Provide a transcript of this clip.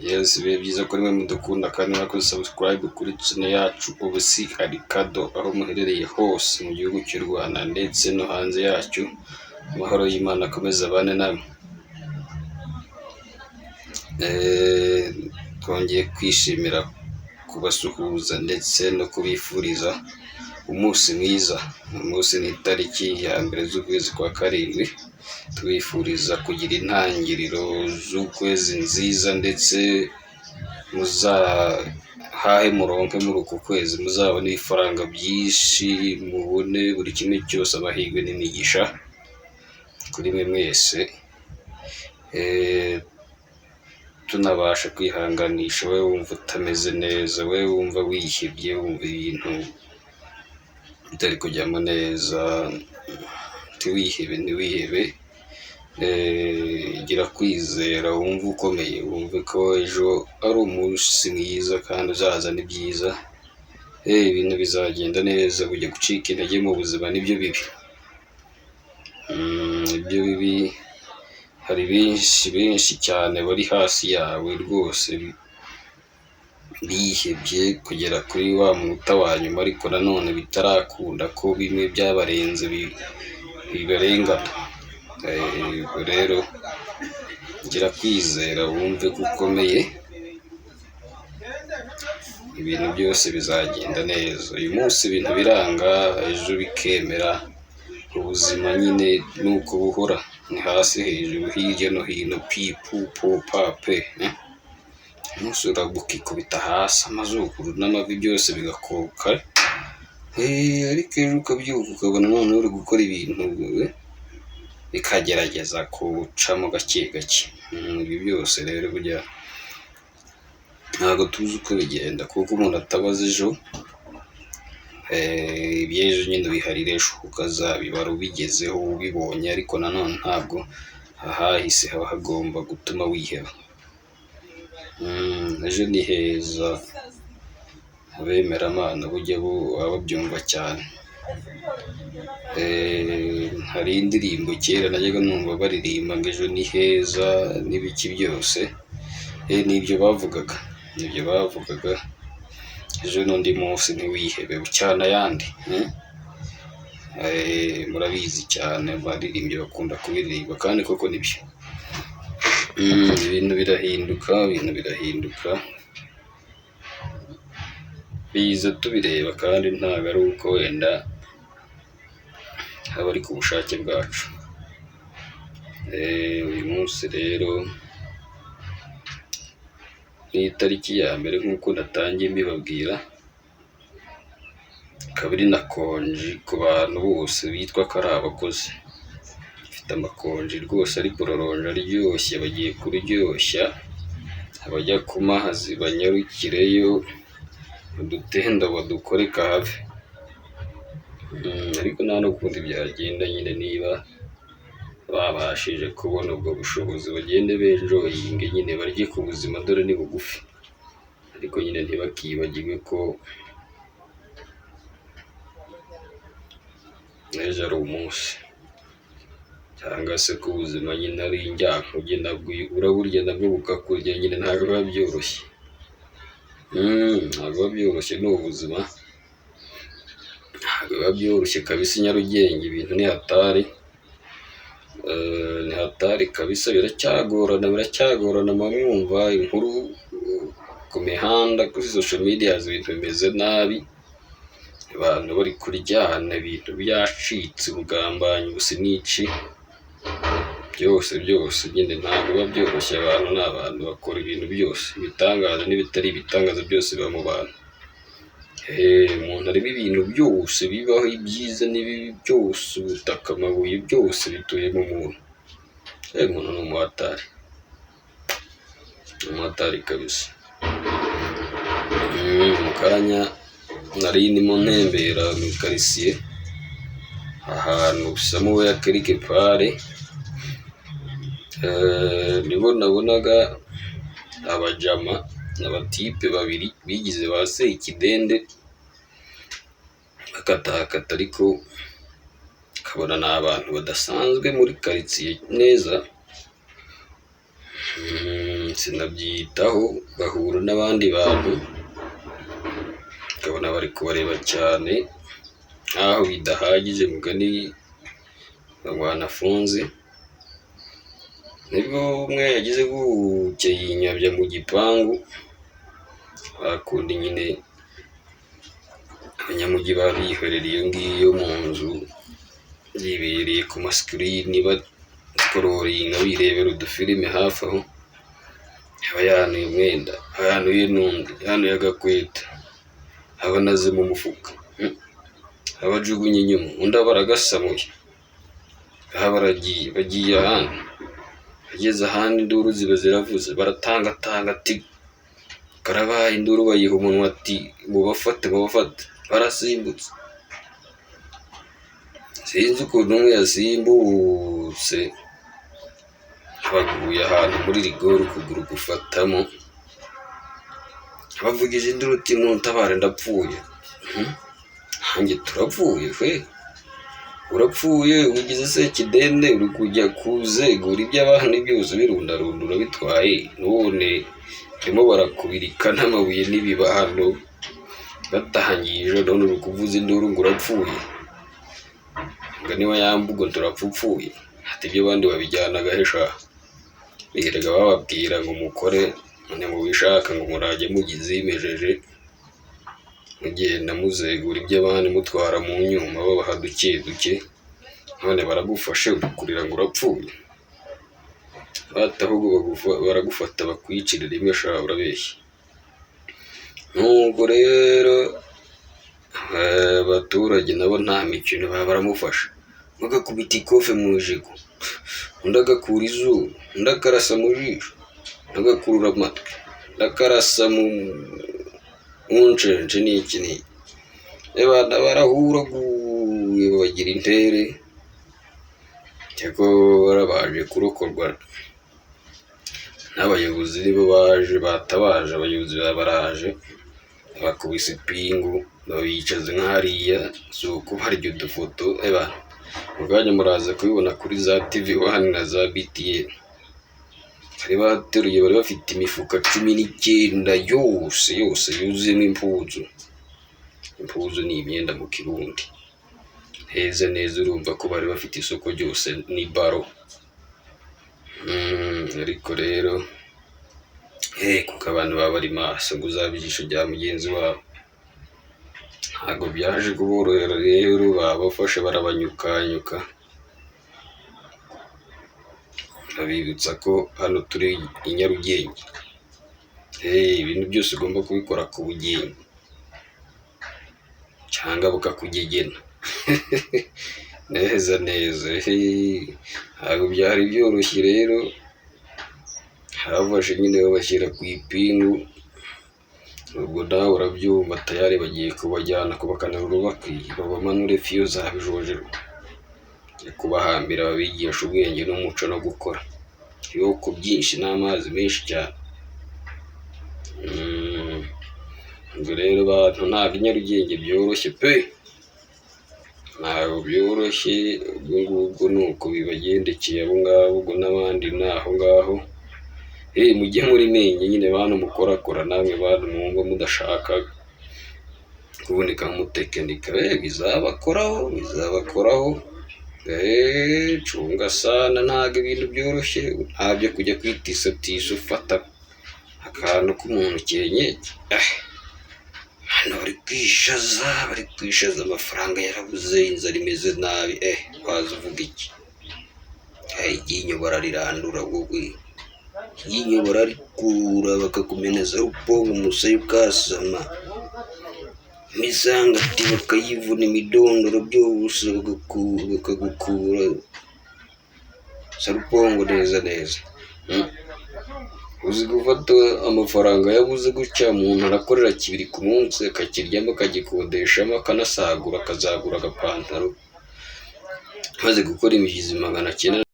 Yes, ibihe byiza kuri mwe mudukunda kandi mwakoze subscribe kuri channel yacu Ubusi Arikado, aho muherereye hose mu gihugu cy'u Rwanda ndetse no hanze yacyo. Amahoro y'Imana akomeze abane namwe. Twongeye kwishimira kubasuhuza ndetse no kubifuriza umunsi mwiza. Uyu munsi ni itariki ya 1 z'ukwezi kwa 7, tubifuriza kugira intangiriro z'ukwezi nziza, ndetse muzahahe muronke muri uku kwezi, muzabone ibifaranga byinshi, mubone buri kimwe cyose, amahirwe n'imigisha kuri mwe mwese. Tunabasha kwihanganisha wowe wumva utameze neza, wowe wumva wihebye, wumva ibintu bitari kujyamo neza, ntiwihebe, ntiwihebe. Gira kwizera, wumve ukomeye, wumve ko ejo ari umunsi mwiza kandi uzazana ibyiza. Ibintu bizagenda neza. Kujya gucika intege mu buzima nibyo bibi. Nibyo bibi. Hari benshi benshi cyane bari hasi yawe rwose bihebye kugera kuri wa munota wa nyuma, ariko nanone bitarakunda ko bimwe byabarenze bibarengana. Ubwo rero gira kwizera, wumve ko ukomeye, ibintu byose bizagenda neza. Uyu munsi ibintu biranga, ejo bikemera. Ubuzima nyine ni uko buhora, ni hasi hejuru, hirya no hino, pi pu po pa pe. Umunsi ukikubita hasi, amazuru n'amavi byose bigakoka, ariko ejo ukabyuka ukabona noneho uri gukora ibintu bikagerageza gucamo gake gake. Ibi byose rero burya ntabwo tuzi uko bigenda, kuko umuntu atabaza ejo. Iby'ejo nyine ubiharira ejo, ukazabibara ubigezeho, ubibonye, ariko nanone ntabwo ahahise haba hagomba gutuma wiheba. Ejo ni heza, abemeramana bujya baba babyumva cyane. Hari indirimbo kera najyaga numva baririmba ngo ejo ni heza n'ibiki byose, nibyo bavugaga, nibyo bavugaga. Ejo n'undi munsi, ntiwihebe, bucyana ayandi. Murabizi cyane, abaririmbyi bakunda kubiririmba kandi koko nibyo. Ibintu birahinduka, ibintu birahinduka, biza tubireba, kandi ntabwo ari uko wenda haba ari ku bushake bwacu. Uyu munsi rero ni itariki ya 1 nk'uko natangiye mbibabwira, ikaba iri na konji ku bantu bose bitwa ko ari abakozi. Bafite amakonji rwose ari prolongé, aryoshye, bagiye kuryoshya, abajya ku mazi banyarukireyo, udutendo badukore kahave. Ariko nta n'ukundi byagenda nyine, niba babashije kubona ubwo bushobozi bagende benjoyinge nyine, barye ku buzima, dore ni bugufi. Ariko nyine ntibakibagirwe ko n'ejo ari umunsi, cyangwa se ko ubuzima nyine ari indyankurye, nabwo uraburya nabwo bukakurya nyine, ntabwo biba byoroshye. Ntabwo biba byoroshye, ni ubuzima, ntabwo biba byoroshye kabisa. I Nyarugenge ibintu ni hatari, ni hatari kabisa, biracyagorana, biracyagorana. Muba mwumva inkuru ku mihanda, kuri social media, ibintu bimeze nabi, abantu bari kuryana, ibintu byacitse, ubugambanyi, ubusinici, byose byose nyine ntabwo biba byoroshye. Abantu ni abantu, bakora ibintu byose, ibitangaza n'ibitari ibitangaza byose biba mu bantu. Umuntu arimo ibintu byose bibaho, ibyiza n'ibibi byose, ubutaka, amabuye, byose bituye mu muntu. Umuntu ni umuhatari, ni umuhatari kabisa. Mu kanya nari ndimo ntembera mu ikaritsiye, ahantu somewhere quelque part, nibo nabonaga abajama, abatipe babiri bigize ba Sekidende, bakatakata, ariko ukabona ni abantu badasanzwe muri karitsiye neza. Sinabyitaho, bahura n'abandi bantu, ukabona bari kubareba cyane nkaho bidahagije, mugani wanafunze. Nibwo umwe yagize gutya yinyabya mu gipangu, bakundi nyine abanyamujyi baba bihorera iyo ngiyo mu nzu, bibereye ku masikirini bascrollinga birebera udufilime hafi aho, aba yanuye umwenda, aba yanuye n'undi, yanuye agakweto, aba anaze mu mufuka, aba ajugunye inyuma, undi aba aragasamuye, aha baragiye, bagiye ahandi, bageze ahandi induru ziba ziravuze, baratangatanga ati karabaye, induru bayiha umunwa ati mubafate, mubafate, barasimbutse. Sinzi ukuntu umwe yasimbutse, baguye ahantu muri rigori ukuguru gufatamo, bavugije induru uti muntabare ndapfuye. Nanjye turapfuye fe, urapfuye ugize sekidende, uri kujya kuzegura iby'abandi byose ubirundarunda urabitwaye, none barimo barakubirika n'amabuye n'ibibando batangije, none uri kuvuza induru ngo urapfuye. Mugani wa ya mvugo turapfupfuye, ati ibyo abandi babijyanaga he sha? Birirwa bababwira ngo mukore, none mubishaka ngo murajye mujya izimejeje, mugenda muzegura iby'abandi mutwara mu nyuma babaha duke duke, none baragufashe uri kurira ngo urapfuye. Bata ahubwo baragufata bakwicire rimwe sha, urabeshya. Nuko rero abaturage nabo nta mikino, baba baramufasha, umwe agakubita ikofe mu ijigo, undi agakura izuru, undi akarasa mu jisho, undi agakurura amatwi, undi akarasa mu ncence n'iki n'iki. Ebana barahuraguye babagira intere, cyakora baje kurokorwa n'abayobozi, nibo baje batabaje, abayobozi baba baraje bakubise ipingu babicaza nk'hariya, si ukubarya udufoto. Ebana mu kanya muraza kubibona kuri za TV One na za BTN. Bari bateruye, bari bafite imifuka 19 yose yose yuzuyemo impuzu. Impuzu ni imyenda mu Kirundi. Heza neza, urumva ko bari bafite isoko ryose ni baro. Ariko rero kuko abantu baba bari maso ngo uzabe ijisho rya mugenzi wabo, ntabwo byaje kuborohera rero, babafashe barabanyukanyuka, babibutsa ko hano turi i Nyarugenge. Ibintu byose ugomba kubikora ku bugenge cyangwa bukakugegena neza neza. Ntabwo byari byoroshye rero, harabafashe nyine babashyira ku ipingu, ubwo nawe urabyumva tayari bagiye kubajyana kubakanura urubakwiye, babamanure fiyo za bijojero, kubahambira babigisha ubwenge n'umuco no gukora ibiboko byinshi n'amazi menshi cyane. Ubwo rero bantu ntabwo i Nyarugenge byoroshye pe, ntabwo byoroshye, ubwo ngubwo ni uko bibagendekeye abo ngabo, ubwo n'abandi ni aho ngaho. Mujye muri menye nyine bantu mukorakora, namwe bantu mwumva mudashaka kuboneka nk'umutekinika, bizabakoraho, bizabakoraho. Cunga sana, ntabwo ibintu byoroshye, ntabyo kujya kwitisatisa ufata akantu k'umuntu kenyege. Hano bari kwishaza, bari kwishaza, amafaranga yarabuze, inzara imeze nabi, waza uvuga iki? Iryinyo bararirandura wowe, iryinyo bararikura bakakumeneza rupongo, umusaya ukasama, imisangati bakayivuna, imidondoro byose bakagukura sarupongo neza neza. Uzi gufata amafaranga yabuze gutya, umuntu arakorera kibiri ku munsi akakiryamo, akagikodeshamo, akanasagura, akazagura agapantaro, amaze gukora imibyizi 900.